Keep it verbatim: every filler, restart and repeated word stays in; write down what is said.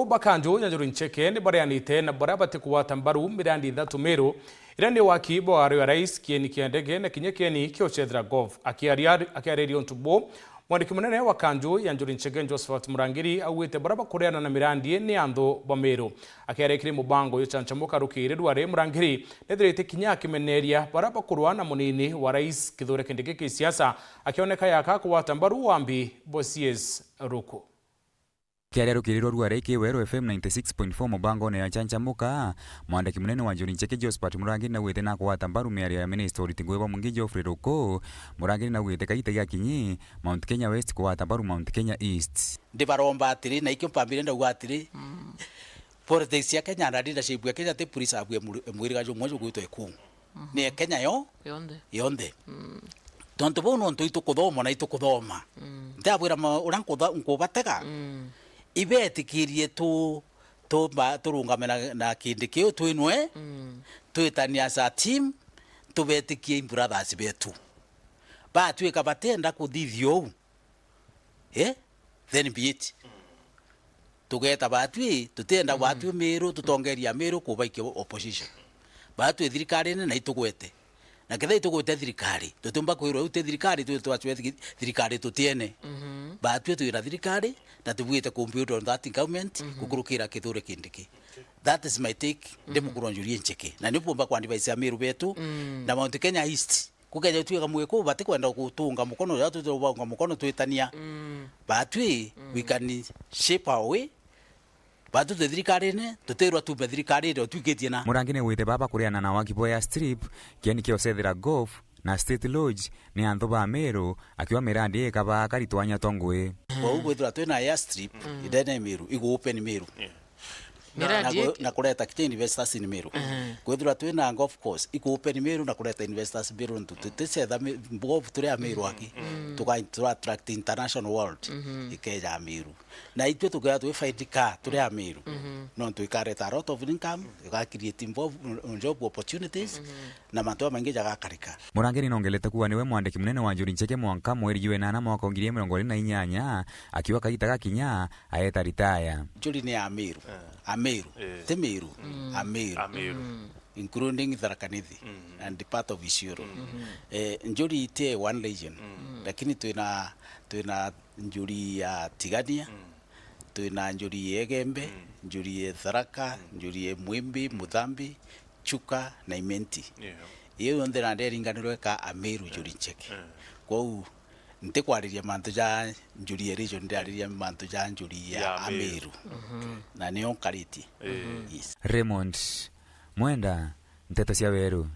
Bakanju ya Njuri Ncheke ni bareanite na baria batikugwata mbaru mirandi ithatu Meru, iria ni waki bwa wari wa rais, kieni kia ndege na kinya kieni kia ucethera golf. Akiaria, akiariria untu buu, mwandiki munene wa kanju ya Njuri Ncheke Josephat Murangiri augite baria bakureana na mirandi ni anthu ba Meru. Akiaria kiri mubango uyu chanchamuka rukiri rwari, Murangiri nethirite kinya akimeneria baria bakurwa na munini wa rais Kithure Kindiki kisiasa, akioneka yaka kugwata mbaru wambi bwa C S Ruku. Kiaria rukiri rwa Ruarei ki Weru F M ninety six point four mubangone ya Chanchamuka, mwandiki munene wa Njuri Ncheke Josephat Murangiri naugite nakugwata mbaru miario ya minista uriti ngugi bwa mwingi Geoffrey Ruku. Murangiri naugite kaita giakinyi Mount Kenya West kugwata mbaru Mount Kenya East. Ndibaromba atiri, na ikio mpambire ndauga atiri, politics ya Kenya na leadership ya Kenya ti preserve ya mwiriga jumwe jugwitwa Ikungu. Ni ya Kenya yo yonthe. Yonthe. Tontu buu nontu itukuthoma na itukuthoma. Ndabwira ma-, uria nkutha-, nkubatega, ibetikirie tu-, tumba-, turungame na, na kindi kiu twinwe, twitanie as a team, tubetikie brothers betu. Batwika batienda kuthithia uu, eh? Then be it. Tugeta batwi, tutienda batwi Meru, tutongeria Meru kubaikia opposition. Batwi thirikarine na itugwete. Na ketha itugwete thirikari, tutiumba kwirwa iu ti thirikari, twi twacwe thi-, thirikari tutiene. Batwi twira thirikari, na tubwite ku build on that government, gukurukira Kithure Kindiki. That is my take, ndi mukuru wa Njuri Ncheke. Na ni bumba kwa advice ya Meru betu, na Mount Kenya East. Kukeja utwika mwiku, batikwenda gutunga mukono, ja tutubonga mukono twitania. Batwi, we can shape our way. Batwi twi thirikarine, tutirwa tume thirikarine, utwikitie na. Murangi ni wite baba kuriana na waki bwa airstrip, kieni kia ucethera golf, na State Lodge, ni anthu ba Meru, akiwa mirandi ikabaa kari twanya twa ngui. Kwou kwithirwa twina airstrip, indene Meru, igu open Meru. Miradi na, na kureta kinya investors in Meru. Kwithirwa twina golf course, iku open Meru na kureta investors Meru, ntu tuticetha mi-, golf turi a Meru aki. Tuka, tura attract international world, ikeja Meru. Na itwe tukea twi find ka turi a Meru. Nontu ikareta a lot of income, ika create involve, job opportunities, na mantu jamaingi jagakarika. Murangiri nongelete kuuga niwe mwandiki munene wa Njuri Ncheke mwanka mweri jwa inana mwaka wa ngiri igiri mirongo iri na inyanya, akiuga kaita gakinya, aeta ritaya. Njuri ni ya Meru. Ameru. Ti Meru. Ameru. Including Tharaka Nithi and part of Isiolo. Eh, Njuri ti one region. Lakini twina, twina Njuri ya Tigania, twina Njuri ya Igembe, Njuri ya Tharaka, Njuri ya Mwimbi, Muthambi, Chuka na Imenti. Iyo yonthe nandi eringanirwe ka Ameru Njuri Ncheke. Kwou ntikwariria mantu ja Njuri ya region, ndiriariria mantu ja Njuri ya Ameru. Na nio nkaritie. Yes. Raymond Mwenda, Nteto cia Weru.